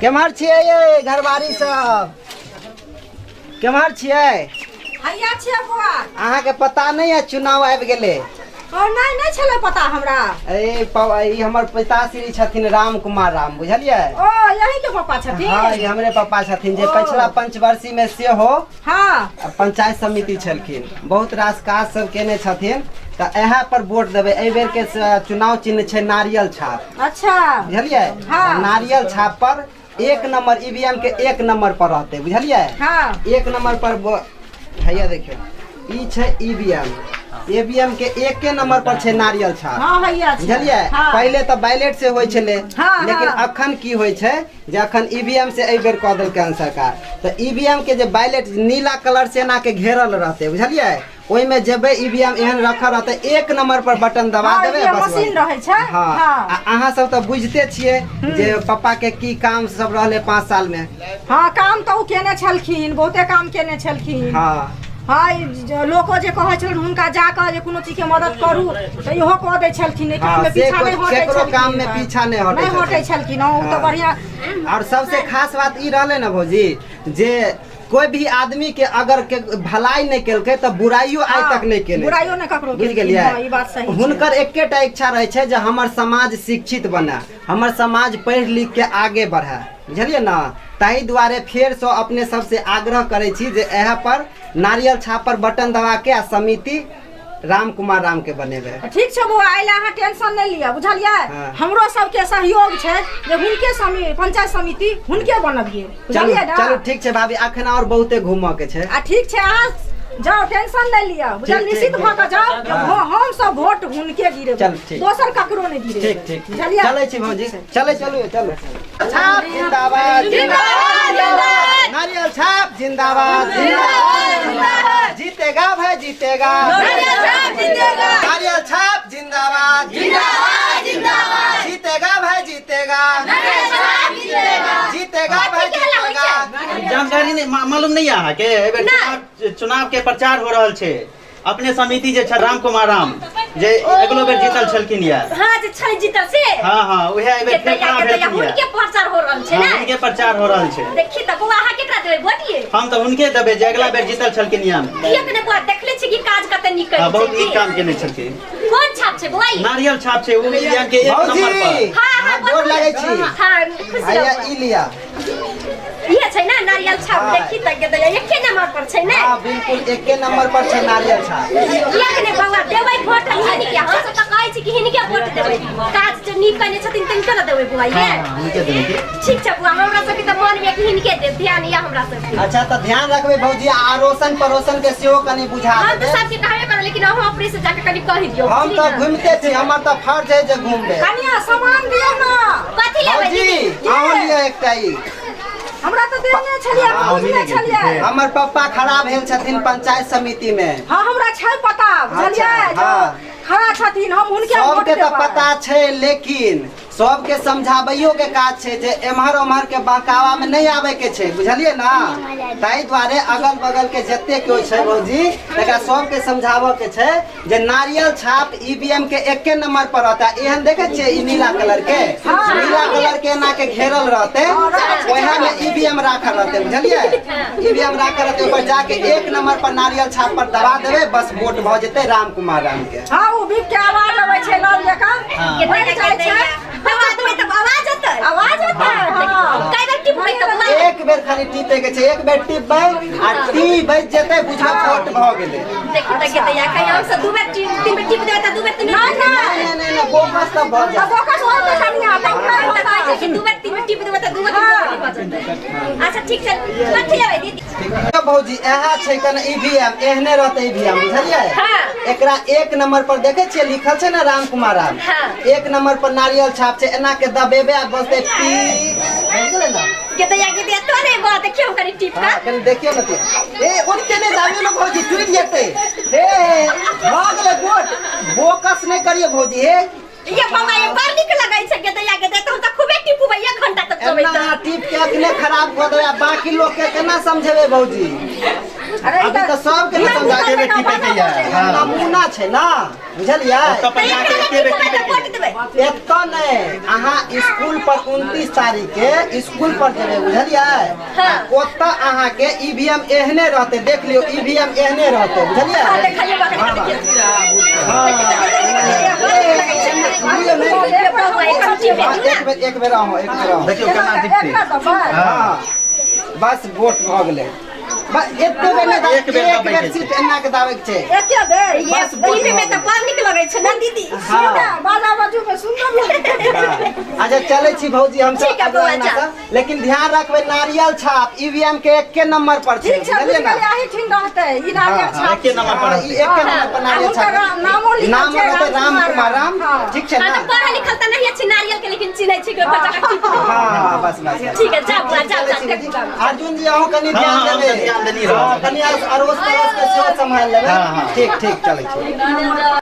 केम्हर छियै यै घरवारी सब केम्हर छियै हैया छियै बौआ अहाँके पता नहि है चुनाव आबि गेलै ओ नहि नहि छलै पता हमरा ए ई हमर पिताश्री छथिन राम कुमार राम बुझलियै ओ यही के पापा छथिन हँ ई हमरे पापा छथिन जे ओ। पछिला पंचवर्षी में सेहो हँ पंचायत समिति छलखिन बहुत रास काज सब केने छथिन तऽ इएह पर वोट देबै एहि बेर के चुनाव चिन्ह छै नारियल छाप अच्छा बुझलियै हँ। नारियल छाप पर एक नंबर ईवीएम के एक नंबर पर रहतै बुझलियै हाँ एक नंबर पर हैया देखियौ ई छै ईवीएम ईवीएम के एके नंबर पर छै नारियल छाप हाँ हैया छै बुझलियै हाँ। पहिले तऽ बैलेट से होइ छलै हाँ, लेकिन हाँ। अखन की होइ छै जे अखन ईवीएम से एहि बेर कऽ देलकै हन सरकार तऽ ईवीएम के जे बैलेट नीला कलर से एना के घेरल रहतै बुझलियै ओहिमे जेबै ईवीएम एहन रखल रहतै एक नंबर पर बटन दबा हाँ, देबै EVM बस मशीन रहै छै हाँ हाँ आ अहाँ सब तऽ बुझिते छियै जे पप्पा के की काम सब रहलै 5 साल में हाँ काम तऽ ओ केने छलखिन बहुते काम केने छलखिन हाँ हाँ ई लोको जे कहै छलनि हुनका जाकऽ जे कोनो चीजके मदद करू तऽ इहो कऽ दै छलखिन एहि हाँ, काममे से पीछा नहि हटै केकरो छलखिन काम में पीछा नहि हटै नहि हटै छलखिन हँ, ओ तऽ हाँ। बढ़िआँ और सबसे खास बात ई रहलै ने भौजी जे कोई भी आदमी के अगर के भलाई नहीं केलकै तऽ बुराइयो आइ तक नहीं केने बुराइयो नहि ककरो बुझि केलखिन, गेलियै हँ, ई बात सही छै। हुनकर एकेटा इच्छा रहै छै जे हमर समाज शिक्षित बने हमर समाज पढ़ि लिख के आगे बढ़े बुझलियै ने ताहि दुआरे फेरसँ अपने सबसे आग्रह करै छी जे इएह पर नारियल छाप पर बटन दबा के आ समिति राम कुमार राम के बनेबै ठीक छै बौआ एहि लए अहाँ टेंशन नहि लिअ बुझलियै हाँ। हमरो सबके सहयोग छै जे हुनके पंचायत समिति हुनके बनबियै चलू बुझलियै ने चलू ठीक छै भाभी अखन और बहुते घूमऽ के छै आ ठीक छै अहाँ जाउ टेंशन नहि लिअ बुझल ठीक, निश्चित ठीक। भऽ कऽ जाउ जे हाँ। हम सब वोट हुनके गिरेबै चल, ठीक। दोसर ककरो नहि गिरेबै ठीक ठीक बुझलियै चलै छी भौजी चलै चलू चलू छाप जिंदाबाद जिंदाबाद, नारियल छाप जिंदाबाद जिंदाबाद। जीतेगा भाई जीतेगा नारियल छाप जीतेगा। नारियल छाप जिंदाबाद जिंदाबाद, जिंदाबाद। जीतेगा भाई जीतेगा जीतेगा भाई जीतेगा जानकारी नहीं मालूम नहीं है अहाँके एहि बेर चुनाव चुनाव के प्रचार हो रहल छै अपने समिति जे छै राम कुमार राम जे अगिलो बेर जीतल छलखिन या हाँ जे छै जीतल से हाँ हाँ उहे एहि बेर फेर के खड़ा दैया भेलखिन या हुनके प्रचार हो रहल छै हाँ, ने हुनके प्रचार हो रहल छै देखी तऽ बौआ अहाँ केकरा देबै वोट ये हम तऽ हुनके देबै जे अगिला बेर जीतल छलखिन या किएक ने बौआ देखले छी कि काज कते नीक हाँ करै बहुत छै नीक काम केने छलखिन कोन छाप छै बौआ ई? नारियल छाप छै ओ ईवीएम के एक भौजी नंबर पर हाँ हाँ गोर लागै छी हाँ खुश हैया रहू ई लिया इहे छै ने नारियल छाप हाँ। देखी तऽ के दैया एके नंबर पर छै ने हाँ बिल्कुल एके नंबर पर छै नारियल छाप किएक ने बौआ देबै वोट हिनके हम सब तऽ कहै छी कि हिनके वोट देबै काज जे नीक कयने छथिन तिनके ने देबै बौआ ये हाँ, हुनके देबै की ठीक छै बौआ हमरा सबके तऽ मन मे कि हिनके देब ध्यान यऽ हमरा सबके अच्छा तऽ ध्यान रखबै भौजी आ अड़ोसन पड़ोसन के सेहो कनि बुझा हम तऽ देबै सबके कहबे करब लेकिन अहाँ अपने से जाके कनि कहि दियौ हम बुझली तऽ ने? घुमिते छी हमर तऽ फर्ज है जे घुमबै कनिया सामान दियौ ने कथी लेबै भौजी दीदी अहूँ लिअ एकटा ई हमरा तऽ देने छलियै हम हाँ, बुझने मिल गेल। छलियै हमर पप्पा खड़ा भेल छथिन पंचायत समिति में हाँ हमरा छै पता बुझलियै अच्छा, जो हाँ। खड़ा छथिन हम हुनके वोट सबके तऽ देबै पता छै लेकिन सबके समझाबैयो के काज छै जे एम्हर ओम्हर के बहकावा में नहीं आबे के छै बुझलियै ना ताहि दुआरे अगल बगल के जते केओ छै भौजी तकरा सबके समझाबऽ के छै जे नारियल छाप ईवीएम के एके नंबर पर रहता एहन देखे छियै ई नीला कलर के नीला कलर के एना के घेरल रहते ओएह में ईवीएम राखल रहते बुझलियै ईवीएम राखल रहते ओकर जाके एक नंबर पर नारियल छाप पर दबा देबै बस वोट भऽ जेतै राम कुमार राम के हाँ ओ बीप के आवाज अबै छै नल जकाँ के बढ़ि दैया जाइ के छै दैया दबा देबै तब आवाज एतै आवाज एतै हाँ कए बेर टिपबै तब बौआ एक बेर खाली टीपे के छै एक बेर टिपबै आ टी बजि जेतै बुझा वोट भऽ गेलै देखी तऽ के दैया कहीं हम सब दू बेर तीन बेर टिप देबै तऽ दू बेर तीन बेर नहि नहि नहि नहि नहि बोकस तऽ भऽ तऽ जायत बोकस होतै कनिया तब नहि हम तऽ कहै होतै छै कि दू बेर तीन बेर टिप देबै तऽ दू बेर तीन बेर भऽ जेतै अच्छा ठीक छै कथी लेबै दीदी ठीक भौजी इएह छै कने ईवीएम एहने रहतै ईवीएम बुझलियै हाँ। एकरा एक नंबर पर देखे छियै लिखल छै ने राम कुमार राम हाँ। एक नंबर पर नारियल छाप छै एना के दबेबे आ बजतै पी बुझि गेलै ने के दैया के दैया तोरे बा देखियौ हम कनि टिप हाँ, कऽ कनि देखियौ ने तू ए ओते नहि दाबियौ ने भौजी टूटि जेतै हे भऽ गेलै गोट बोकस नहि करियौ भौजी हे ये बौआ ये बड़ नीक लगै छै के दैया के दैया तऽ हम तऽ खूबे टिपबै एक घंटा तक चबैत एना टिप के अखने खराब कऽ देबै आ बाकी लोग के केना समझेबै भौजी अरे अभी तऽ सबके ने समझा एके बेर टिपै के यऽ। हँ। नमूना छै ना, बुझलियै? ओतऽ पर जाके एके बेर टिपै के वोट देबै। एतऽ नहि, अहाँ स्कूल पर 29 तारीख के स्कूल पर जेबै, बुझलियै? हाँ। ओतऽ अहाँके ईवीएम एहने रहतै, देख लियौ, ईवीएम एहने रहतै, बुझलियै? हाँ, देखियौ बा, देखियौ। हाँ। लियौ ने। बौआ, एकर टिपे हाँ, दियौ एक बेर, एक बेर अहूँ, एक बेर अहूँ। देखियौ केना टिपतै। एकरा दबाइ। हाँ, बस वोट भऽ गेलै। बस एते बेर नहि दाबै, एक बेर एक दबैके बेर छै। सिर्फ एना के दाबैके छै। एके बेर। ये बस वोट टीवी में भऽ तऽ बड़ नीक लगै छै ना दीदी? हाँ। बाजा बाजू में सुन्दर लगै। हाँ। अच्छा चलै छी भौजी हम सब ठीक है अगला बौआ, अंगना जा। सँ। लेकिन ध्यान रखबै, नारियल छाप ईवीएम के एके नंबर पर छै, ठीक छै, बुझलियै बुझि ना? गेलियै, अही ठीन रहतै ई नारियल हाँ, छाप। एके नंबर पर हाँ, ई रहतै। एके नंबर पर नारियल आ हुनकर छाप। नामो लिखल नाम छै, रहतै राम राम कुमार कुमार राम। हाँ। ठीक छै हाँ ना? तऽ पढ़ल लिखल तऽ नहीं अछि, नारियल के लेकिन चिन्है छी कि ओहि पर जाकऽ टिप देबै। हाँ, बस बस बस। ठीक है, जा बौआ, जा, जा। अर्जुन जी, अहूँ कनि हाँ, ध्यान हाँ, हम देबै। तऽ ध्यान देनी हाँ, रहब। कनि अड़ोस पड़ोस के सेहो सम्हारि लेबै। हाँ, हाँ। ठीक ठीक, चलै छी।